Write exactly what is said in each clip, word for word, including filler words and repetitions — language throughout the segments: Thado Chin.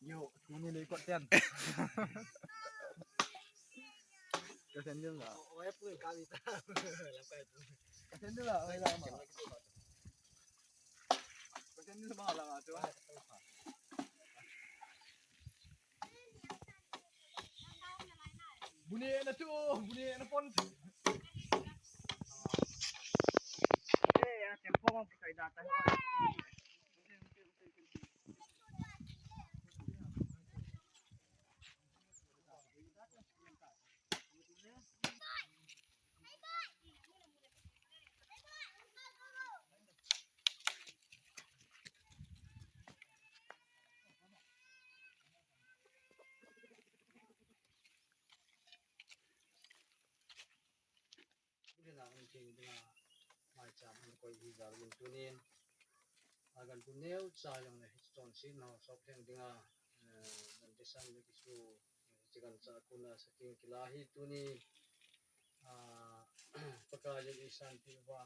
Yo, tuni le kot ten. Ka ten din la. Oi, pu ka mi ta. La ka pu. Ka ten din la, oi la ma. Ka ten din ma la ma tu. Buni na tu, buni na pon. Eh, ya, tempo ko kai data. Buli na ang ting dinga mai cham ang koi hi jal yin tunin. Agan pu neo cha yong le hichon si no sok leng dinga, eh, dan te san le kisu, eh, chigan cha kuna sa ting kila hi tuni. Ah, Pakai le isan pi va,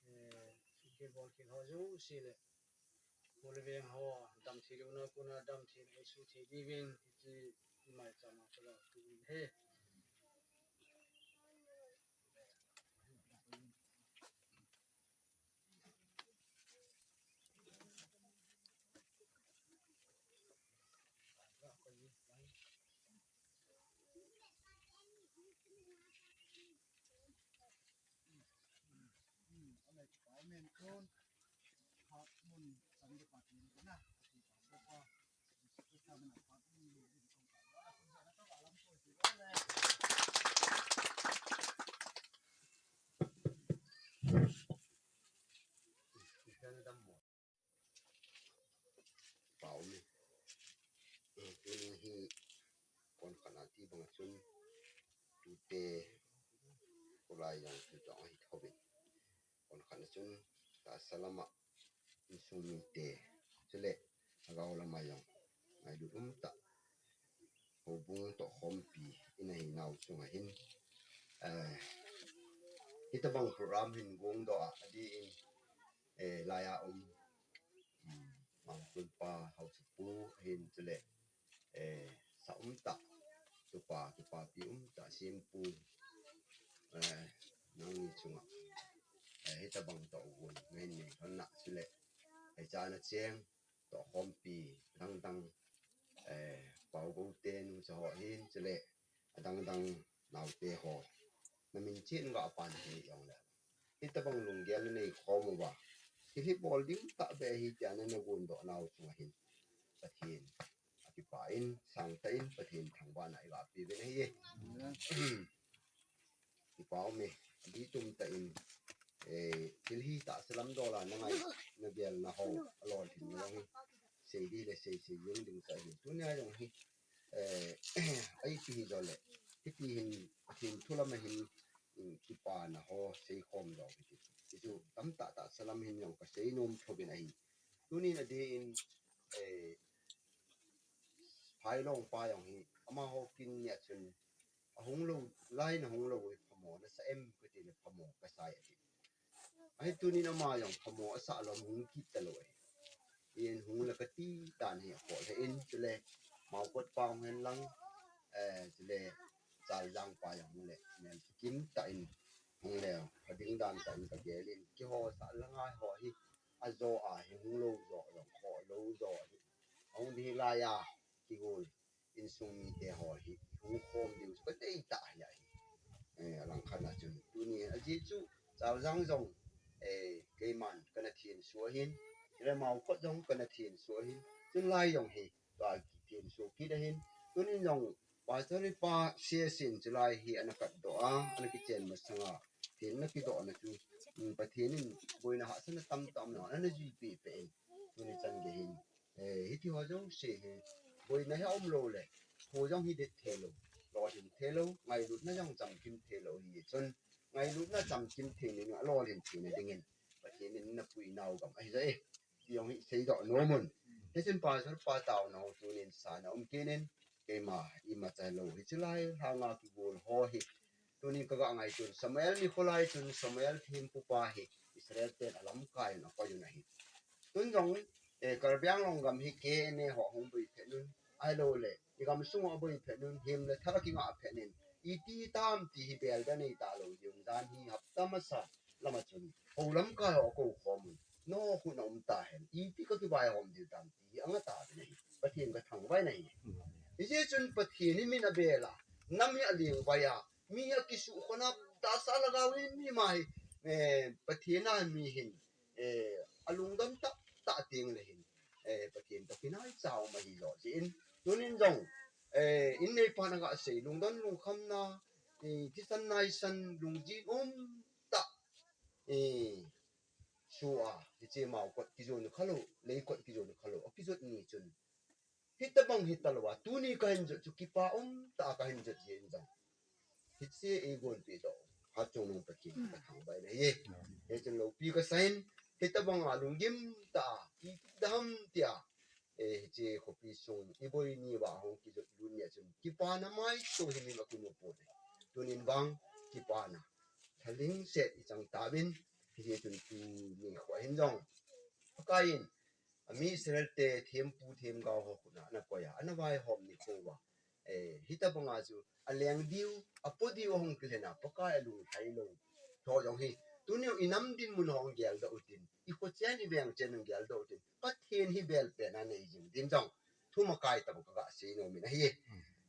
eh, ki bol ki ho ju si le. Bol veng ho, dam thi lu na kuna dam thi le su thi di vin, ki mai cham ang kala tu he. Pau mi. Eh, tuni hi kon khat na ti bang chun tute kulai jong tu jong ahi thobin. Kon khat na chun tahsa lama insung mite chule agau lama jong ngailut umtah houbung toh khompi ina hi nau chunga hin, eh, hitabang program hin gong doh a, adin, eh, laiya um, um, Mangkun pa Hausapu hin chule, eh, sa umtah, tupa, tupa pi umtah, Simpu, eh, nangni chunga, eh, hitabang toh gun, ngahin nei hon na chule, eh, chana cheng, toh khompi dangdang, eh, Pau Gote nungcha ho hin chule adangdang naote ho. Na min chin ga pan hi jong le. Hitabang lunggel na nei khom uva. Hihi bol ding tah beh hi tia na na gun doh nau chunga hin. Pathen. Akipah in, sangtah in, Pathen thangvahna i ga pe uvin ahi. Kipah um e, di tum tah in, eh, thil hi tahsa lam dola na ngai, na gel na ho, alolhin na jong hi, sei di le sei, sei jing ding sa hi, tunia jong hi, eh, ahi ti hi jo le, hiti hin, Pathen thu lam a hin, mm, kipana ho, sei khom jo hi ti. Hichu, tamtah tahsa lam hin jong ka sei nom thobin ahi. Tunin adin, eh, Phailong pa jong hi, amaho kin nia chun, ahung lou, lai na hung lou hi phamo, nasa em kati le phamo, kasai ati. Ahi tunin ama jong phamo, asa lom hung kit talou ahi. In hung le kati tan hi, akhol he in, chule, Maokot pa hung hen lang, eh, chule, Chaljang pa jong hung le, men kim tah in, hung le, ka ding dan tah in ka gel in, kiho sa la ngai ho hi, ajo a hi, hung lou jo, jong kho lou jo hi. Ahung ding hi laiya, kigol. Insung mite ho hi hung khom diu chu ka dei tah hi ahi. Eh, alang khat na chun tuni ajeh chu Chaljang jong, eh, keiman kana thenso ahin, Maokot jong kana thenso ahin, chulai jong hi tua thenso kit ahin, tunin jong Pastor pa C S in chulai hi ana kat doh a, ana kichen masanga, thenna kidohna chu, mm, Pathen in boina hahsatna tamtah na, ana juipeh peh in, tuni chan gei hin, Eh, hiti ho jouse hi, boina hi aum lou le, thu jong hi det thei lou, lolhin thei lou, ngailutna jong chamkim thei lou hi chun, ngailutna chamkim thei ni a lolhin theina dingin, Pathen in na pui nau gam ahi jeh e. Ti jong hi seidoh nom un. Hichun Pastor pa taona ho tunin sana um kit in, keima imacha lou hiche lai lhanga kigol ho hi. Tunin kaga ngaitun Samuel nikho lai chun Samuel thempu pa hi Israel ten alamkai un akoi un ahi. Tun jong, eh, Karbi Anglong gam hi K N A ho hung boi phet un, ahilou le, i gamsung a boi phet un, him le thal a kinga phet in, iti tam ti hi bel da nei talou, jing jan hi hapta masa lama chun, ho lamkai ho akou khom un, no khu na um ta hen, iti ka kivaihom diu tam ti hi anga ta ve nahi, Pathen ka thangvah nahi. Hijeh chun Pathen hi min abel a, nam hi alengvai a, mi hi akisuh khon a, tahsa lhagao in mi ma hi, eh, Pathen a mi hin, eh, alungdon tah tah teng le hin, eh, Pathen toh kinaicha um ahi jo jeh in. Tunin jong, eh, in neipa na ga sei, lungdon lungkhamna, eh, thisan naisan, lungjin um tah, eh, sua, hiche mau kot kijon khalou, lei kot kijon khalou, akijot ni chun. Hitabang hitalou a, tuni kahin jot chu kipa um tah a kahin jot jeng jong. Hiche eigonpeh doh, Hatchungnung Pathen ka thangvah nahi. Hichun loupi kasa in, hitabang a lunggim tah a, iti dam tia, eh, hiche khopi sung, iboi ni uva hung kijot lut ni a chun, kipana maiso hi mi ma kimu pon e. Tunin vang, kipana. Thalhingset ichang tauvin, hiche chun tuni kho hin jong. Pakai in, ami Israel te thempu themgao ho khut a ana koi a, ana vaihom nikho uva. Eh, hitabang a chu, aleng diu, apo diu ahung kilhen a, Pakai alung lhai lou. Tho jong hi, tuni u inam dinmun hung geldoh utin, ikho chen iveng chen hung geldoh utin, Pathen hi bel pen a nei jing din jong, thumakai tah kaga sei nom in ahi.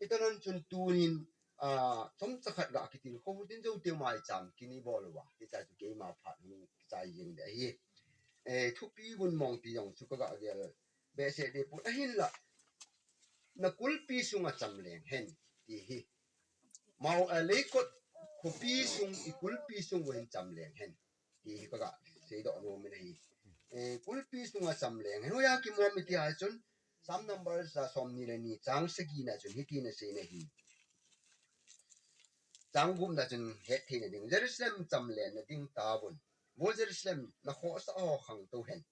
Hitoh nan chun tunin, ah, chomcha khat ga kitilkhou tin, Zote maicham kin ibol uva, hiche chu keima phat hung kichai jing ding ahi. Eh, thupi gun mong ti jong chu kaga gel behseh deh pon ahinla, na kulpi sunga cham leng hen, ti hi. Mau, eh, leikot khopi sung, i kulpi sung uva hin cham leng hen, ti hi kaga seidoh nom in ahi. Eh, kulpi sunga cham leng hen. Hoiya kimu em iti a chun, Psalm number ja somni le ni, chang sagi na chun, hitin asei nahi. Chang gup na chun hetthei na ding. Jerusalem cham len na ding tauvin. Vo Jerusalem, na khohsah ho khangtou hen.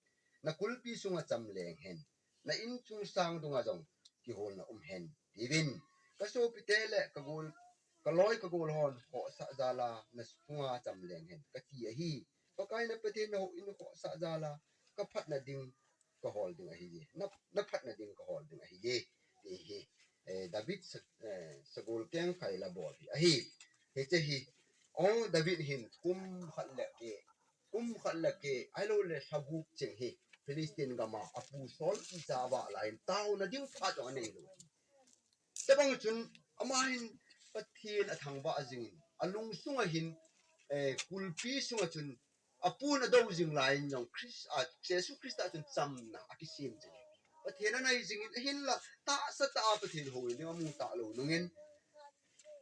Na kulpi sunga cham leng hen. Na inchung sang dunga jong kiholna um hen, tiuvin. Ka sopite le ka gol, ka loi ka gol hon khohsah jal a na sunga cham leng hen, kati ahi. Pakai na Pathen na houin khohsah jal a, ka phatna ding ka hol ding ahi e. Na, na phatna ding ka hol ding ahi e. Ti hi, eh, David sa, eh, sagol kengkhai la bol hi ahi. Hiche hi, o David hin kum khat le keh, kum khat le keh, ahilou le lha gup cheng hi, Philistine gam a apu Saul kicha avah lai in taona ding phat jong anei lou. Tabang chun, ama hin Pathen athangvah jing in, alung sunga hin, eh, kulpi sunga chun, apun adou jing lai in jong Christ, ah, Jesu Christa chun chamna akisem jing e. Pathen anai jing in, ahinla, tahsa tah a Pathen houin ding amu talou nung in,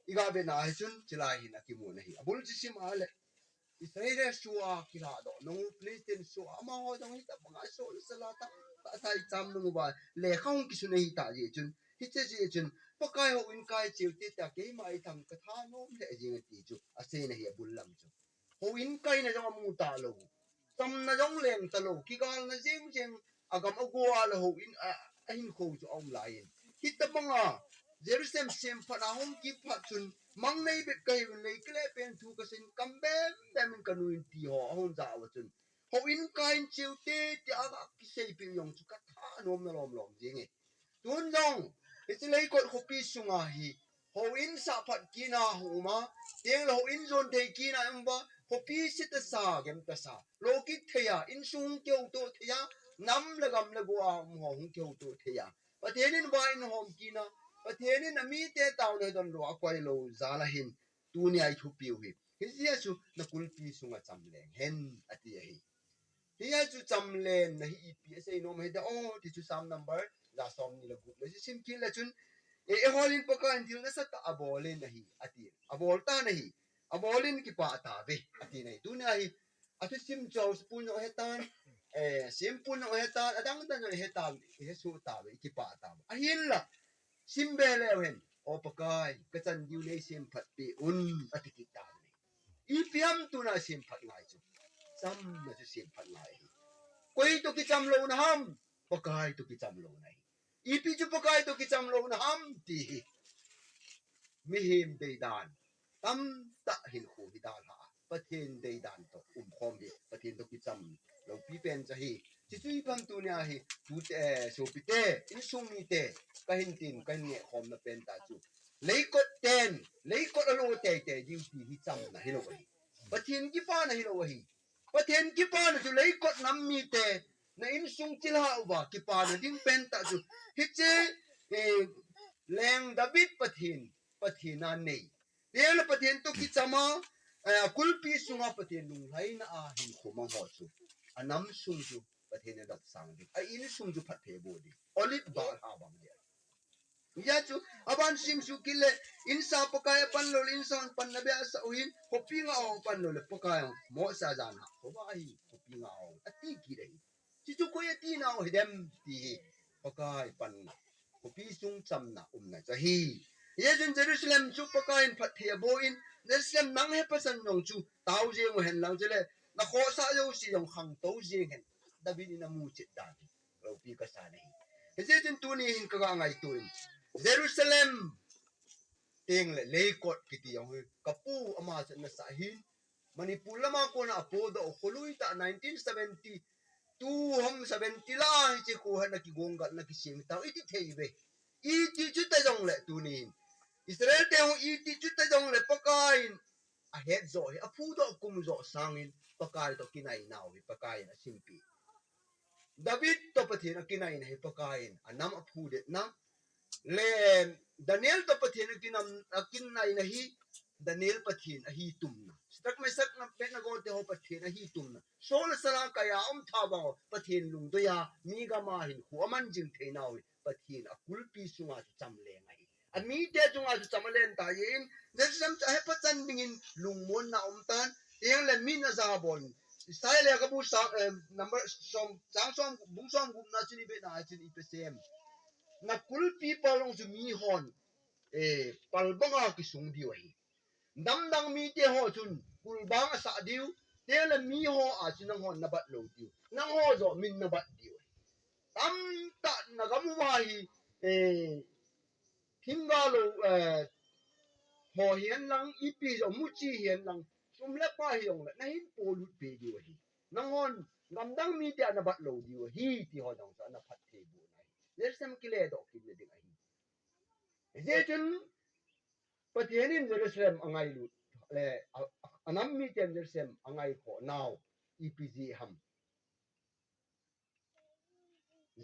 iga vena hi chun, chulai hin akimu nahi. Abul chu sim a le, Israel soh a kilhadoh nung, Philistine soh a, amaho jong hitabang a soh le sal a tah, tah, tah, icham nung uva, lekha hung kisun ahitah jeh chun, hiche jeh chun, Pakai houin kai cheu te tia keima ithang ka thanom lheh jing e ti chu, asei nahi abul lam chu. Houin kaina jong amu talou. Chamna jong leng talou. Kigalna jeng jeng agam ago a le houin a, ahinkho chu aum lai in. Hitabang a, Jerusalem sem phat a hung kit phat chun, mang nei bep kahiuvin lei kile pen thu kasei in kam bem bem in kanu in ti ho, ahung ja uva chun. Houin kai in cheu te, tia aga kiseipeh u jong chu ka thanom na lom lom jing e. Tun jong, hiche leikot khopi sunga hi, houin sah phat kit na hung um a, teng le houin jon thei kit na um uva, khopi se tasa, gem tasa, lo kit thei a, insung hung kihouto thei a, nam le gam le go a um ho hung kihouto thei a. Pathen in vah in hom kit na, Pathen in amite taona hi donlou a akoi lou jal a hin, tunia i thupiu hi. Hiche jeh a chu na kulpi sunga cham leng hen, ati ahi. Hia chu cham lenna hi ipi asei nom ahi da, o, ti chu Psalm number ja somni le gup le sim kit le chun, e, eiho in Pakai in thil nasatah abol in ahi, ati. Abol tan ahi. Abol in kipah tauve, ati nahi. Tunia hi, athusim chu ahi pon jong hetan. eh, simpun o hetan, adang dan o hetan, hesu ta, ikipa ta. Ahinla, simbe leu hen, O Pakai, kachan diu nei semphat pi un, ati kit ta. Ipi ham tuna semphat ngai chu. Chamna chu semphat ngai hi. Koi to kicham louna ham, Pakai to kicham louna hi. Ipi chu Pakai to kicham louna ham ti hi. Mihem deidan. Tamtah hinkho hi dalha. Pathen deidan to umkhom hi. Pathen to kicham loupi pen cha hi. Chuchu ipi ham tunia hi. Tute, eh, sopite, insung mite. Kahin tin, kahin ngehkhomna pen ta chu. Leikot ten, leikot alo teitei diu ti hi chamna hilou ahi. Pathen kipana hilou ahi. Pathen kipana chu leikot nam mite, na insung chilha uva kipana ding pen ta chu. Hiche, eh, Leng David Pathen, Pathen a nei. Tena Pathen to kichama, eh, kulpi sunga Pathen lunglhaina a hinkho mang ho chu. Anam sung chu Pathen a dopsang ding. A insung chu phatthei boh ding. Olive bal ha bang ding. Hijeh chun, aban sim sukit le, insa Pakai apan lou le, insa hon panna beh asah u hin, khopi ngah ho apan lou le, Pakai hon, Mose a jan ha, khoba hi, khopi ngah ho, ati kit ahi. Chuchu koi ati nau hidem, ti hi, Pakai panna, khopi sung chamna, umna cha hi. Hijeh chun Jerusalem chu Pakai in phatthei aboh in, Jerusalem nang hepasan jong chu, tao jeng u hen lang chule, na khohsah jouse jong khangtou jeng hen, David in amu chet dan hi. Loupi kasa nahi. Hijeh chun tuni hin kaga ngaito in. Jerusalem teng le leikot kiti jong hi. Kapu ama chu nasa hin. Manipur lama kona apodoh kholui ta nineteen seventy-two ham seventy la hiche kho hi ana kigong gal ana kisem tau iti thei ve. Iti chu ta jong le tuni hin. Israel te hung iti chu ta jong le Pakai in ahet jo hi. Aphudoh kum jo sangin Pakai to kinai nau hi Pakai in asimpi. David to Pathen akinaina hi Pakai in, anam aphudetna. Le Daniel to Pathen akinam, akinaina hi, Daniel Pathen ahitumna. Shadrach, Meshach, Abednego te ho Pathen ahitumna. Saul sala kaya um tha bang ho, Pathen lungdoiya, mi gama hinkho aman jing theinau hi, Pathen akulpi sunga chu cham leng ahi. Amite chunga chu cham alen ta jeh in, Jerusalem chu ahepa chan dingin lungmonna aum tan, teng le min aja bol. Isaiah lekhabu sang, eh, number som, chang som, bung som gupna chun ibe na chun ipi asei em. Na kulpi pal jong chu mihon, eh, pal banga kisung diu ahi. Damdang mite ho chun kulbang asah diu, teng le miho a chun nanghon nabat lou diu. Nangho joh min nabat diu ahi. Tamtah nagam uva hi, eh, Thingga lou, eh, ho hihen lang, ipi jong muchi hihen lang, sum le pai hijongle, nahin polut peh diu ahi. Nanghon, gamdang mite a nabat lou diu ahi, ti ho jong chu ana phatthei boh na ahi. Jerusalem kiledoh kit na ding ahi. Hijeh chun, Pathen in Jerusalem angailut, le, a, a, anam miten Jerusalem angaikhoh nau, ipi jeh ham.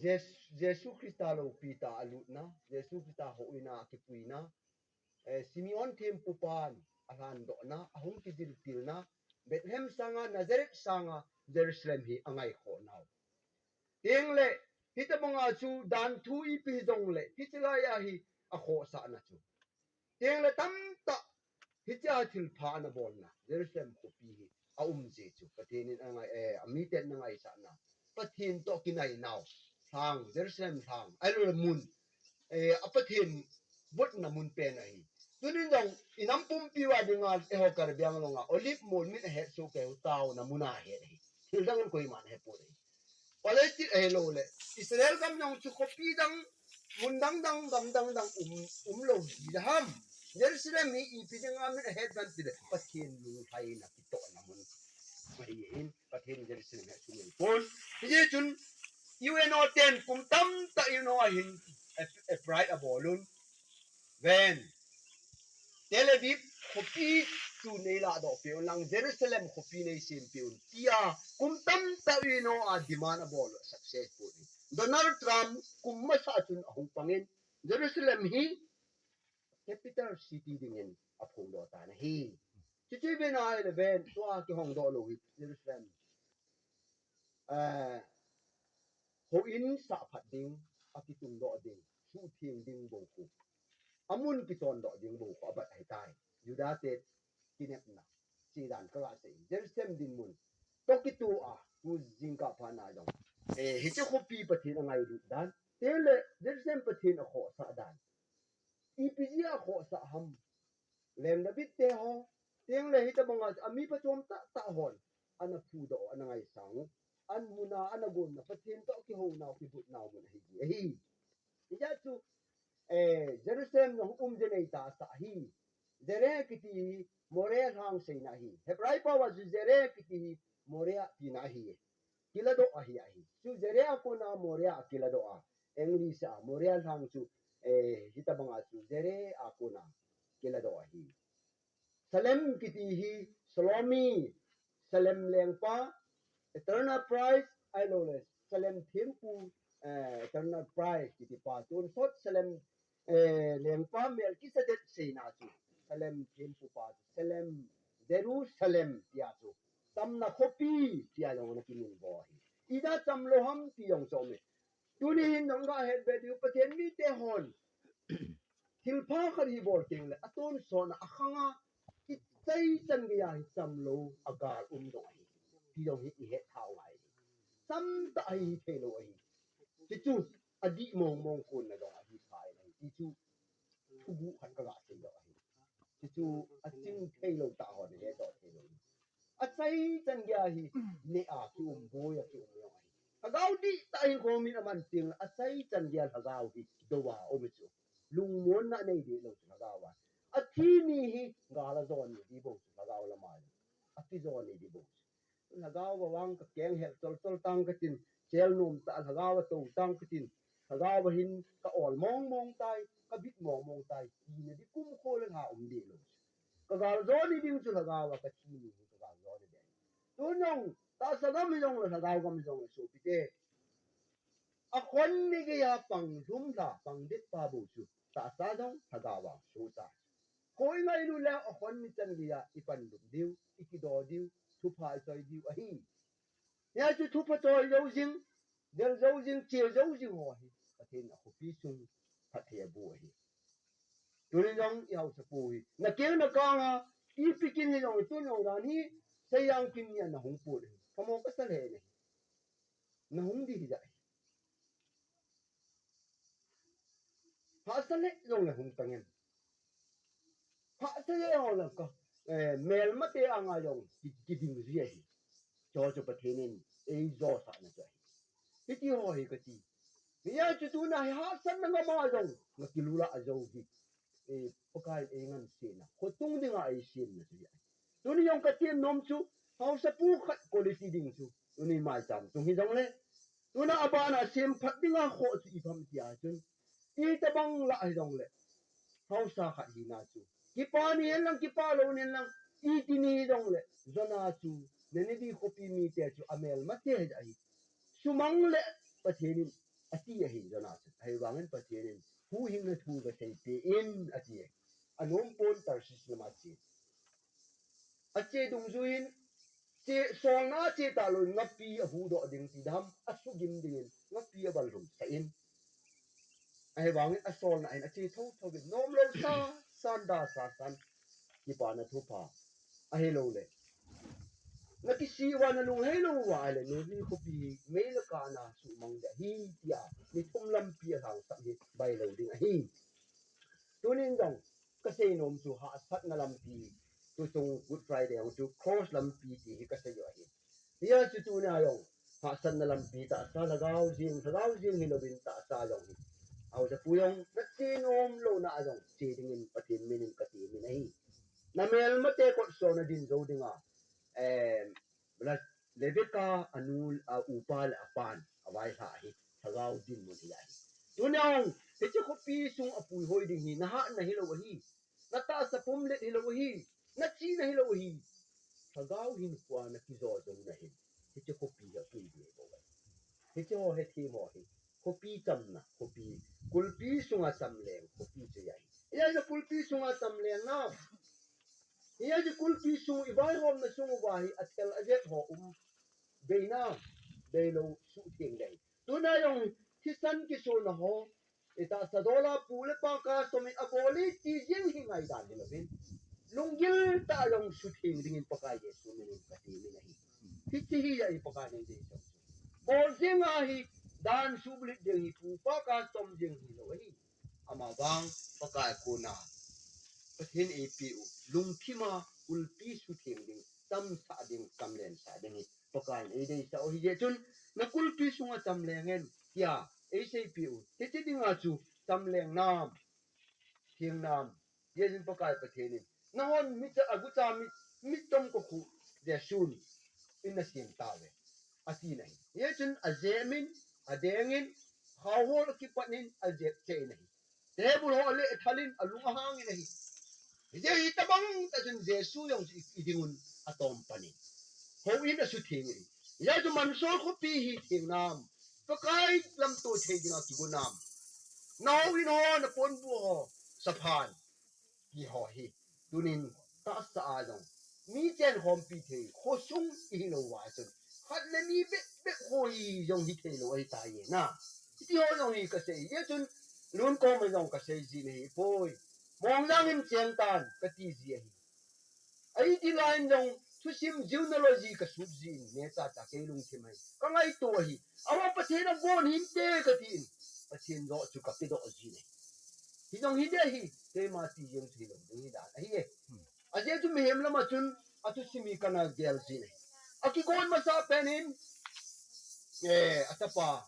Jes-, Jesu Christa loupi tah a alutna, Jesu Christa houin a akipuina, eh, Simeon thempupan alhandohna, ahung kijiltilna, Bethlehem sanga, Nazareth sanga, Jerusalem hi angaikhoh nau. Teng le, hitobanga chu danthu ipi hijongle, hiche laiya hi akhohsahna chu. Teng le tamtah, hichea thilpha ana bolna, Jerusalem khopi hi aum jeh chu, Pathen in angai, eh, amiten ana ngaisahna. Pathen to kinai nau, lhang, Jerusalem lhang, ahilou le mun, eh, a Pathen votna mun pen ahi. Tunin jong, inam pumpi uva dinga, eiho Karbi Anglong a, Olive mol min ahet soh kei u taona mun ahet ahi. Thil dang in koiman ahepon ahi. Palestine ahilou le, Israel gam jong chu khopi dang, mun dang dang, gam dang dang um, umlou ji da ham. Jerusalem hi ipi dinga min ahet dan tile, Pathen lunglhaina kitohna mun. Ahin, Pathen Jerusalem hi sumil pon. Hijeh chun, U N O ten kum tamtah U N O a hin, eh, eh, pride abolun. Ven. Tel Aviv khopi chu neiladoh peh un lang, Jerusalem khopi neisem peh un. Tia, kum tamtah U N O a demand abol u successful in. Donald Trump kum masa chun ahung pangin, Jerusalem hi capital city dingin aphongdoh tan ahi. Chuchu ibe na ahile ven, tua kihongdoh lou hi Jerusalem. Eh, houin sahphat ding, akitungdoh ding, suhtheng ding bou khu. Amun kichondoh ding bou khu, abat ahitai. Juda te kinepna, chedan kaga sei. Jerusalem dinmun, to kitoh a, Tu jingkah phat na jong, eh, hiche khopi Pathen angailut dan, chule Jerusalem Pathen akhohsah dan, ipi jeh a akhohsah ham? Leng David te ho, chule hitobanga ami phachom tah tah hon ana phudoh, ana ngaisang u, an mun a ana gonna, Pathen toh kihouna u, kibutna u mun ahi, ahi. Hijeh chun, eh, Jerusalem jong umje nei tah sa ahi. Zered kiti hi Moriah lhang seina ahi. Hebrai pao a chu Zered kiti hi Moriah tina ahi. Kiladoh ahi, ahi. Chu Zered a kona Moriah kiladoh a, English a Moriah lhang chu, eh, hitobanga chu Zered a kona kiladoh ahi. Salem kiti hi Shlomi, Salem lengpa, eternal priest, ahilouleh Salem thempu, eh, eternal priest kiti pa, tonsot Salem, eh, lengpa Melchizedek seina chu Salem thempu pa chu, Salem, Jerusalem tia chu, chamna khopi tia jong ana kiminvo ahi. Ijeh a chamlou ham ti jong chu aume. Tuni hin nangho hetbe diu, Pathen mite hon thilpha khat hi bol tengle, atonsot na akhang a, ichai chan geiya hi chamlou agal um jong ahi, ti jong hi ihet thei u ahi. Chamtah hi hitheilou ahi. Hichu adih mong mong kona jong ahi thei ahi. Hichu thuguh khat kaga seidoh ahi. Hichu aching theilou tah hon hedoh theilou. Achai chan geiya hi neh a kium, boi a kium jong ahi. Lhagao dihtah hinkho min aman tengle, achai chan geiya lhagao hi dou a um chu. Lungmonna nei dehlou chu lhagao a. Athi ni hi gal ajo ni ding bou chu lhagao lama. Akijo ni ding bou chu. Lhagao a vang kakeng hel chol chol tang katin, chel nom tah lhagao a tou tang katin, lhagao a hin ka ol mong mong tai, kabit mong mong tai, tina ding kumkho le lha um dehlou chu. Kagal jo ni ding chu lhagao a, kathi ni hi kagal jo ni ding. Tun jong, tahsa gam hijongle, lhagao gam hijongle, sopite, akhon ni geiya pang lhum lha, pang det pa bou chu tahsa jong lhagao a sohcha. Kho ingailut le akhon ni chan geiya ipan lhum diu, ikido diu, thupha ichoi diu ahi. Hijeh chun thupha choi jou jing, del jou jing, che jou jing ho hi Pathen in akhopi sung phatthei aboh ahi. Tuni jong ihaosapu hi nakeng nakang a, ipi kin hijongle, tuni jong dan hi Seijang kin ni a nahung pon ahi. Phamo kasa lheh e. Nahung ding hijeh ahi. Hahsa le jongle hung tangin. Hahsa le jongle ka, eh, melmate anga jong ki, kiding ji ahi. Chu chu Pathen in eijosahna chu ahi. Hiti ho hi kati. Hijeh chun tuna hi hahsatna gam a jong nakilula jou hi, eh, Pakai in eingansena, khotung dinga eisemna chu ahi. Tuni jong kati nom chu, haosapu khat quality ding chu, tuni maicham chung hijongle, tuna abana semphat dinga kho chu ipi ham tia chun, itobang lah hijongle, haosa khat hina chu, kipa ni hen lang, kipa lou ni hen lang, iti ni hijongle, Jonah chu Nineveh khopi mite chu amelmate ahi. Sumang le Pathen in ati ahi, Jonah chu. Ahivangin Pathen in, huhhingna thu gasei peh in, ati ahi. Anom pon, Tarshish lama che. Ache dungjuiyin, che, solna a che talou, ngapi ahuhdoh ding ti dam, asugim dingin, ngapi abalhum sah in. Ahivangin asolna in ache thotho in, nomlou sa san, da sa san, kipana thupha. Ahilouleh, nakisih uva, nalunghei lou uva ahile, Nineveh khopi mei le kana sumang ding ahi tia, ni thum lampi alhangsah hi bailou ding ahi. Tunin jong kasei nom chu hahsatna lampi, tuchung Good Friday jong chu cross lampi ti hi kasei u ahi. Hijeh chun tuna jong hahsatna lampi tahsa lhagao jeng, lhagao jeng hilouvin tahsa jong hi, haosapu jong nache nom louna a jong che dingin Pathen min in kati min ahi. Namelmate kotso nadin jou dinga, eh, Rebecca anu, a upa le apan availhah hi lhagao dinmun hi ahi. Tuna jong hiche khopi sung apuihoi ding hi nahatna hilou ahi. Natahsa pumlet hilou ahi. Nachihna hilou ahi. Lhagao hinkhoa nakijo jouna hin, hiche khopi hi apui ding bou ahi. Hiche ho hethem ho hi, khopi chamna, khopi, kulpi sunga chamleng khopi chu ahi. Hijeh a kulpi sunga chamlengna, hijeh a kulpi sung, ivaihomna sung uva hi athel ajep ho um, beina, beilou suhtheng ding. Tuna jong thisan kisona ho, itahsa dola pu le pa kasom in abol e ti jeng hi ngaidan hilouvin, lunggil tah a jong sutheng dingin Pakai Jesu min in kati min ahi. Hiche hi ahi Pakai in eidei sah chu. Bol jing ahi, dan subulhit ding hi, phupa katom jing hilou ahi. Amavang Pakai kona Pathen in eipeh u lungthima kulpi sutheng ding, chamsah ding, chamlensah ding hi Pakai in eidei sah u ahi. Hijeh chun, na kulpi sunga chamleng hen tia eiseipeh u. Hiche dinga chu chamleng nam, theng nam, Jesu Pakai Pathen in, nahon mi cha, agucha mi, mi tom ko khu, Jesun in nasem tauve, ati nahi. Hijeh chun ajem in, adeng in, khao ho akipat in, ajep cheh in ahi. Table ho ale thalin, alung ahang in ahi. Hijeh hitobang tah chun Jesu jong chu i, iding un atom pan in, houin asutheng in. Hijeh chun Mansoul khopi hi theng nam, Pakai lamto thei dinga kigo nam. Na houin ho, na ponbuh ho, saphan, ti ho hi. Tunin tahsa a jong mi chenkhompi thei khosung ihilou uva chun, khat le ni bep bep ho hi jong hithei lou ahitai na. Hiti ho jong hi kasei jeh chun, Lun koma jong kasei jin ahi poi. Mongjang in cheng tan kati ji ahi. Ahi ti lai in jong thusim genealogy kasut jin, neocha cha kei lungthim ahi. Kangaito ahi. Ama Pathen agon hinte katin, Pathen joh chu kapedoh jin ahi. Hijong hiding ahi, keima ti jeng chu hilou ding hi dan ahi e. Ajeh chu mihem lama chun athusim hi kana gel jin ahi. Akigon masa pen in, eh, achapa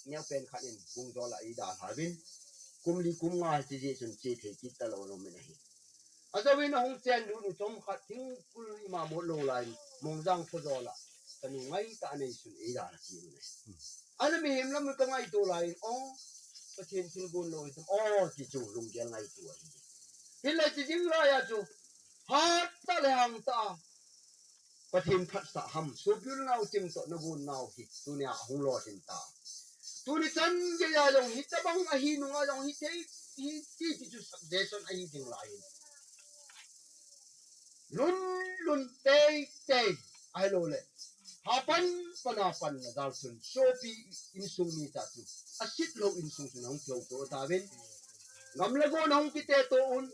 neopen khat in bung jol a eidalha uvin, kum li kum nga hiche jeh chun che thei kit talou aumin ahi. Ajouvin ahung chen lut u chomkhat thingkul ima mot lou lai in, Mongjang kho jol a, chanu ngaitah anei sun eidalha kit un ahi. Ana mihem lam kangaito lai in, o, Pathen thilgon lou hitam, o, ti chu lunggel ngaito ahi. Hinla hiche jing lai a chu, hattah le hangtah a Pathen phatsah ham, sopi u le nao ching toh nagon nau hi tunia ahung lolhin ta. Tuni chan geiya jong hitobang ahi nunga jong hithei, hiti ti chu suggestion ahi jing lai in, lun lun teitei, ahilouleh hapan pan a pan na jal chun sopi insung mi cha chu asit lou insung chun ahung kihouto tauvin, gam le go ahung kiteto un.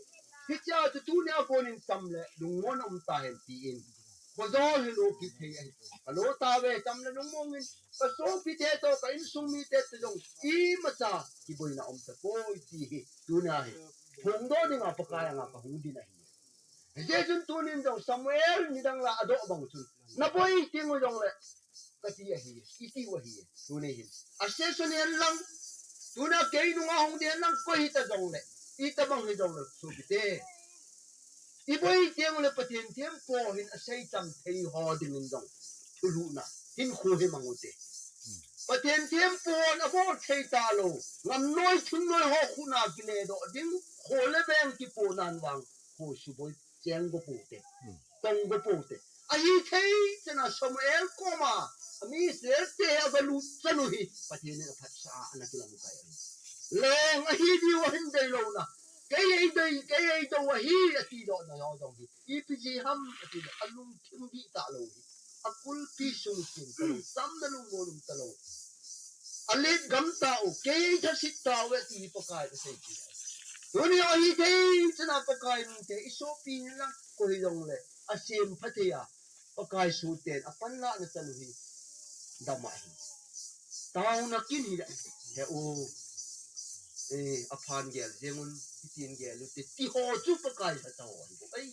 Hichea chu tunia kon in cham le lungmon aum tahen tin, khojol hilou kithei ahi. Kalo tauve, cham le lungmon in kasopite toh, ka insung mite toh jong imacha kiboina aum tapoi ti hi tunia hi phongdoh dinga Pakai anga kahung din ahi. Hijeh chun tunin jong Samuel nidang la adoh bang chun, naboi teng u jongle kati ahi, iti u ahi, tuni hin. Asession hen lang, tunia kei nunga hung ding hen lang, koi hita jongle, itobang hijongle, sopite, iboi teng ule Pathen thempu hin asei cham thei ho dingin jong thulhuhna hinkho hi mang ute. Pathen thempu hon abol thei talou, ngamnoi thumnoi ho khuhna kiledoh ding, kho le veng kiponan vang, kho suboi cheng go poute, tong go poute. Ahithei chana Samuel koma ami Israel te avalut chanu hi Pathen in aphatsah a ana kilamkai ahi. Leng ahi diu ahin deilouna, kei eidei, kei eidou ahi atidohna ho jong hi ipi jeh ham atileh, alungthim dih talou hi, akulpi sung sem talou, chamna lungmon um talou, alet gam tau, kei eithasit tauve ti hi Pakai in asei ti. Tuni ahithei chana Pakai mite isopi inlang, koi hijongle asem phathei a Pakai sohten apanlahna chanu hi dam ahi. Taona kin hi, he u, eh, aphan gel jengun, hitin gel ute ti ho chu Pakai lhacha ho ahi bou ahi.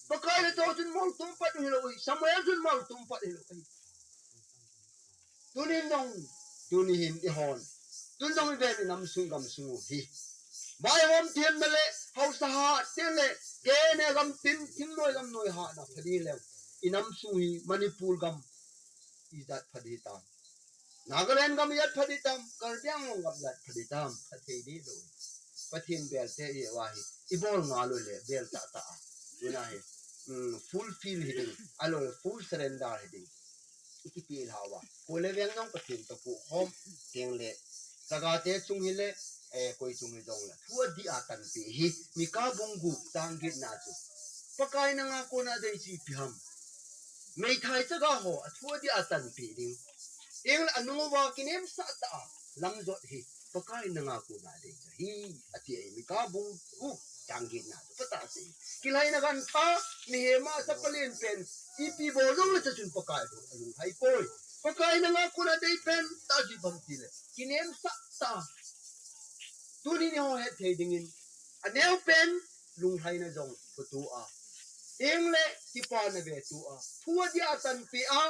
Pakai lhacha ho chun moltum pat u hilou ahi, Samuel chun moltum pat hilou ahi. Tunin jong, tuni hin ihon, tun jong iven inam sung gam sung u hi, vaihom themna le haosa hahte le kene gam tin, thingnoi gamnoi hahna pha ding leu, inam sung hi Manipur gam ijat pha ding hitam, Nagaland gam ijat pha ding hitam, Karbi Anglong gam ijat pha ding hitam, pha thei ding lou. Pathen belte iva hi ibol ngal ule bel tahtah a, tuna hi, um, fulfill hiding, ahilou full surrender hiding ikipeh lhauva, kho le veng jong Pathen toh pohkhom, teng le chagate chung hile, eh, koi chung hijongle thu adih a tanpeh hi Mika bung gup chang getna chu, Pakai nanga kona dei chu ipi ham? Meithai chaga ho athu adih a tanpeh ding, teng le anung uva kinemsah tah a lamjot hi Pakai nanga kona dei chu ahi, ati ahi. Mika bung gup Tang gin na chu pata se. Kilai na gan tha, mihem a sa palen pen, ipi bol jong le chachun Pakai bol alung hai poi. Pakai na nga kuna dei pen, ta ji bam ti le. Kinem sa ta. Tuni ni ho het thei dingin. Aneo pen, lunglhaina jong phutu a. Eng le, kipana ve tu a. Thu a dia tan pi a.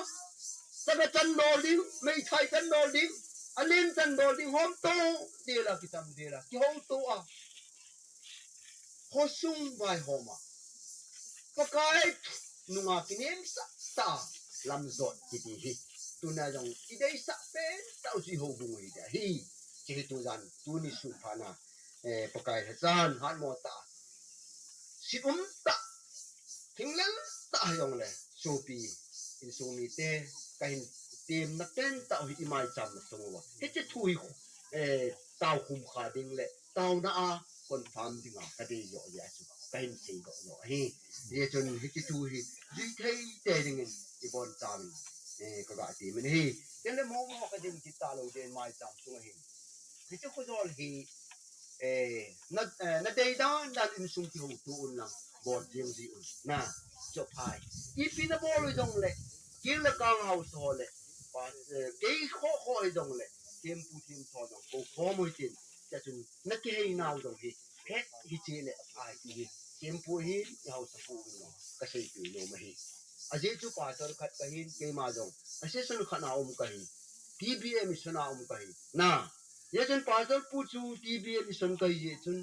Sana tan dol ding, mei thai tan dol ding. Alen tan dol ding, hom to, dela kitam dela. Kihou to a. Khosung vai homa. Pakai nunga kinem sa ta lam jot kiti hi. Tuna jong kidei sa pen tau si ho bung hi da hi. Kihi tu jan tuni sun phana. Eh, Pakai ha jan han mo ta. Si um ta. Thinglel ta jong le. Sopi. Insung mi te. Kahin tem na pen tau hi imai cham na sung wa. Hiche thu hi. Eh, tau khum kha ding le. Tauna a confirm dinga ka dei jo ya chu ka hin sei jo jo hi. Ye chun hi ki tu hi dui thei te dingin i bon cham eh ka ga ti min hi. Ken le mo mo ka ding ki ta lo de mai cham sung hi. Hi chu ko jol hi eh na eh, na dei dan dan insung ki ho tu un lang bol jing ji un na cho phai. Ipi na bol jong le kil le kang hau so le pa eh, kei kho kho jong le thempu themtho jong ko kho mo tin. Chachun, na kihei nau jong hi, het hiche le aphai ti hi. Thempu hi, i hausa pu hi no, ka sei pi no ma hi. Ajeh chu pastor khat ka hin, keima jong, association khat na um ka hi. T B A mission a um ka hi. Na, ye chun pastor pu chu T B A mission ka hi ye chun,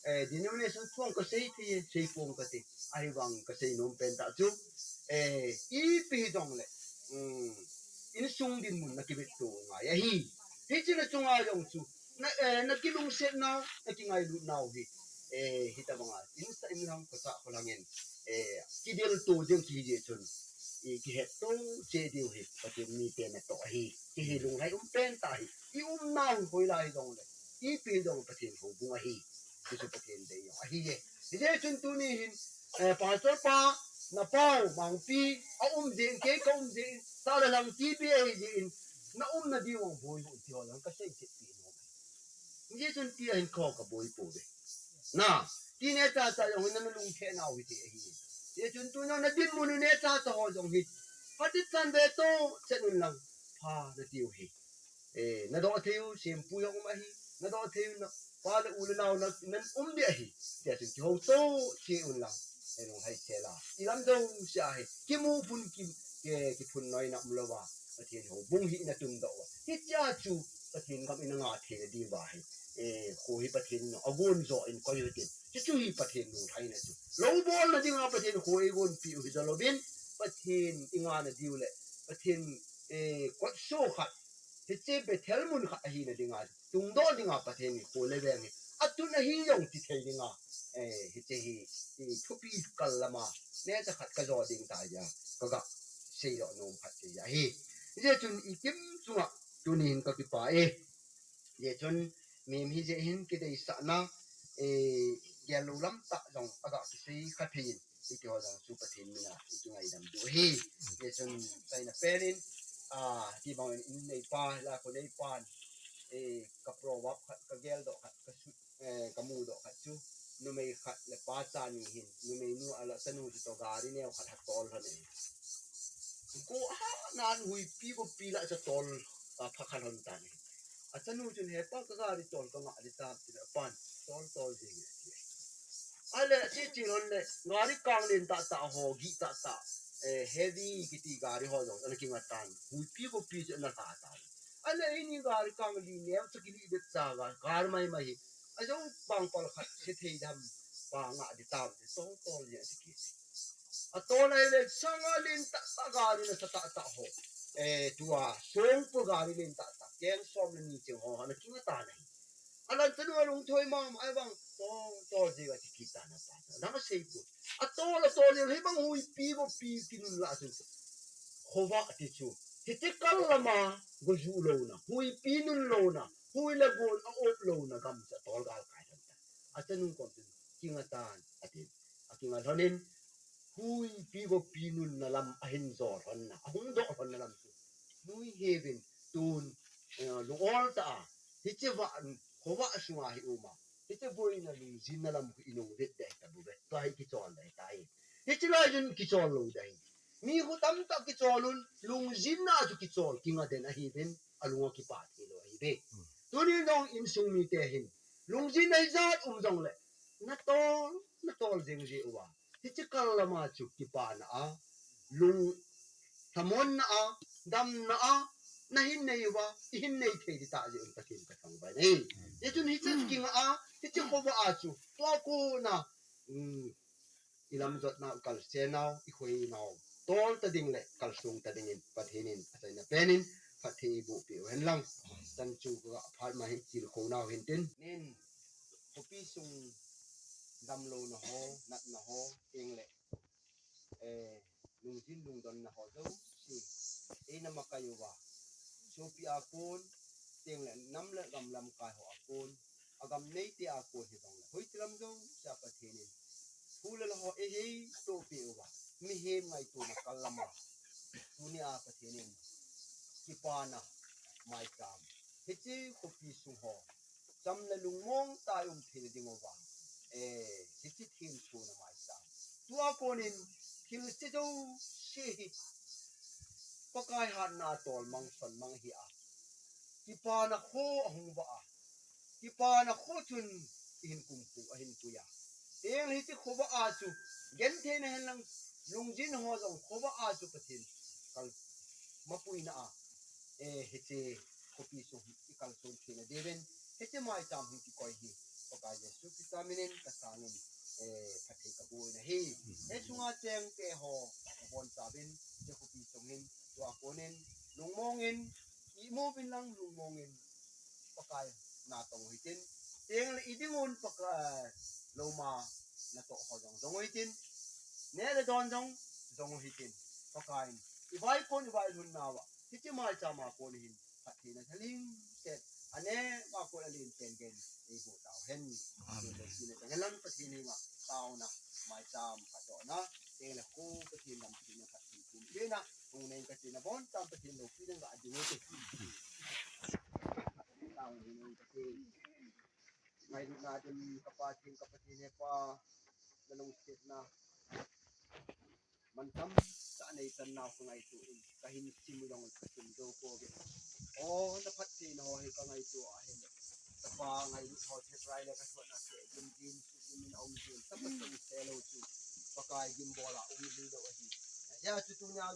eh, denomination thuang ka sei ti, sei pong ka ti. Ahi vang ka sei nom pen ta chu. Eh, ipi hi jong le. Hmm. Insung dinmun na kibit tu ngai ahi. Hiche na chunga jong chu. Na, eh, na kilungsetna, na kingailutnau hi. Eh, hi ta banga. Insa inlang kosa kolangin. Eh, kidel tu jeng ki je chun. I kihet tu che diu hi. Pathen mi te na to ahi. Ki hi lunglai um pen ta hi. I umnau hoi lai jong le. Ipi jong Pathen ho bung ahi. Kisu Pathen dei jong ahi ye. Hi je chun tuni hin. Eh, pastor pa, na pau, mangpi, a um jeng, kei ka um jeng, sa la lang T B A jeng, na um na diu ang boi hu ti ho lang ka sei che pi no. Ni chun ti a hin kho ka boi po ve. Na, ti ne cha cha jong na lung khe nau hi ti ahi. Ye chun tu no na dinmun ne cha cha ho jong hi. Pati chan ve to, chen un lang, pha na tiu hi. Eh, na doh thei u, sempu jong um ahi. Na doh thei u, na pa le u le nau na, nan um ding ahi. Tia chun kihou to, che un lang. Eh, lunglhai che la. I lam jong sia hi. Kimu phun ki, eh, kiphun noi na um lou va. Pathen houbung hi na tun doh va. Hitia chu, Pathen gam in a nga thei na ding va hi. Eh, kho hi Pathen no, a gon jo in koi u tin. Chu chu hi Pathen lunglhai na chu. Lou bol na ding a Pathen kho i gon pi u hi jalo bin. Pathen i nga na diu le. Pathen, eh, kot so khat. Hiche Bethel mun khat ahi na dinga, tungdoh dinga Pathen in kho le veng hi. Atun ahi jong ti thei dinga. Eh, hiche hi, hi thupi kal lama. Neocha khat ka jo ding ta ja. Ka ga sei lo nom khat che ja hi. Hiche chun i kim chunga tuni hin ka kipah e. Hiche chun mi hi je hin kideisahna, eh, gel lou lam tah jong a ga kisei kha thei in. Iti ho jong chu Pathen mina, iti ngaidam diu ahi. Ye chun, kaina penin, ah, ti bangin in neipa, la ko neipan, eh, ka proverb khat, ka geldoh khat, ka su, eh, ka mudoh khat chu, numei khat le pa cha ni hin, numei nu ala chanu chu to gari neo khat ha tol lhon e. Ko a nan huipi gopi la cha tol, ah, pha kha lhon tan e. Achanu chun he pa ka gari tol ka nga di tam ti le pan, tol tol ding e. Ale, chi chi lon le, gari kang len tah tah ho, gi tah tah, eh, heavy kiti gari ho jong, ana kinga tan, huipi gopi chu ana lha tan. Ale, ini gari kang li neo chu kili det cha ga, gar mai mai hi. Ajo bang pal khat, se thei dam, pa nga di tam, se tol tol ni ati ki. Atol ai le, sanga len tah tah gari na sa tah tah ho. Eh, tua, song pu gari len tah tah, keng som le ni cheng ho, ana kinga tan ahi. Alan chanu alung thoi mama, ai bang, to, to, ji ga ti kita na pa. Dang sei pu. Atol, atol, hi bang huipi gopi kinun la chu. Khova ti chu. Hiti kal lama, go ju lona. Huipi nun lona. Hui le gon a op lona gam cha tol gal kai tan. Achanu kom chu. Kinga tan, ati. Akinga lhonin. Huipi gopi nunna lam ahin jo lhonna. Ahung doh lhonna lam chu. Nui hevin tun, eh, lung ol ta a. Hiche va, khova sunga hi uma. Hiche voi na lungjinna lam khu inung vet dei ta bu ve. Tua hi kichol dei ta hi. Hichi lai jun kichol lo dei. Mi khu tamtah kichol un, lungjinna chu kichol kinga den ahi ven, alunga kipa thei lo ahi ve. Tunin jong insung mite hin, lungjinna ijat um jongle, natol, natol jeng ji uva. Hichi kal lama chu kipana a, lung, thamonna a, damna a, nahin nei uva, ihin nei thei ding tah jeh un Pathen kathangvah e. Hichun hichi kinga a, hichi khovah a chu, tua kona, um, ilamjot nau, kalsen nau, ikhoi nau tol ta ding le kalsong ta dingin Pathen in achaina pen in phatthei eiboh peh u hen lang. Chan chu ka phat ma hin tilkhou nau hin tin. Nin, khopi sung damlouna ho, natna ho, teng le, eh, lungjin lungdonna ho jouse, eina makai uva, sopi a kon, teng le nam le gam lamkai ho a kon, agam neite a kon hi jongle, hoiti lam jousea Pathen in, thu le la ho eihei toh peh uva, mihem ngaitona kal lama, tunia Pathen in, kipana maicham, hichi khopi sung ho, cham le lungmong tah a um thei ding uva, eh, hichi themchuna maicham. Tua konin, thil se jouse hi, Pakai hatna tolmang, sonmang ahi a. Kipana kho ahung vah a. Kipana kho chun ihin kum pu, ahin pui a. Teng le hichi khovah a chu, genthei na hen lang, lungjin ho jong khovah a chu Pathen kal mapuina a. Eh, hichi khopi sung hi ikalson theina diuvin, hichi maicham hi kikoi hi, Pakai Jesu Christa minin kasangin, eh, phatthei kaboh in ahi. Hichunga chengte ho, kabonchauvin, hichi khopi sung hin, tua konin, lungmongin, imu uvin lang lungmongin, Pakai natong u hitin, teng le iding un Pakai, loma natoh ho jong jong u hitin, neh le don jong jong u hitin, Pakai in, ivaikon ivailhun nauva, hichi maicham a kon hin, Pathen a thaling set, aneh ma kon alen ten gen, eiboh tau hen. Amen. Pathen a thalang Pathen henga, taona, maicham, phatdohna, teng le kho Pathen lam Pathen a Pathen kum pena, hung nei kati na bon, tam Pathen loupi ding ga ding u te. Taona hung nei kati. Ngailutna dim ka Pathen, ka Pathen he Pa, na lungsetna. Mantam tah nei chan nau ka ngaito in, kahin sim u jong kasim jou pouve. O, na phattheina ho hi ka ngaito a ahile, ka Pa ngailut ho chetrai le ka sotna se gim gim, su gim in aum gim, ka Pa sung se lou chu, Pakai gim bol a um gim lou ahi. Hijeh a chu tunia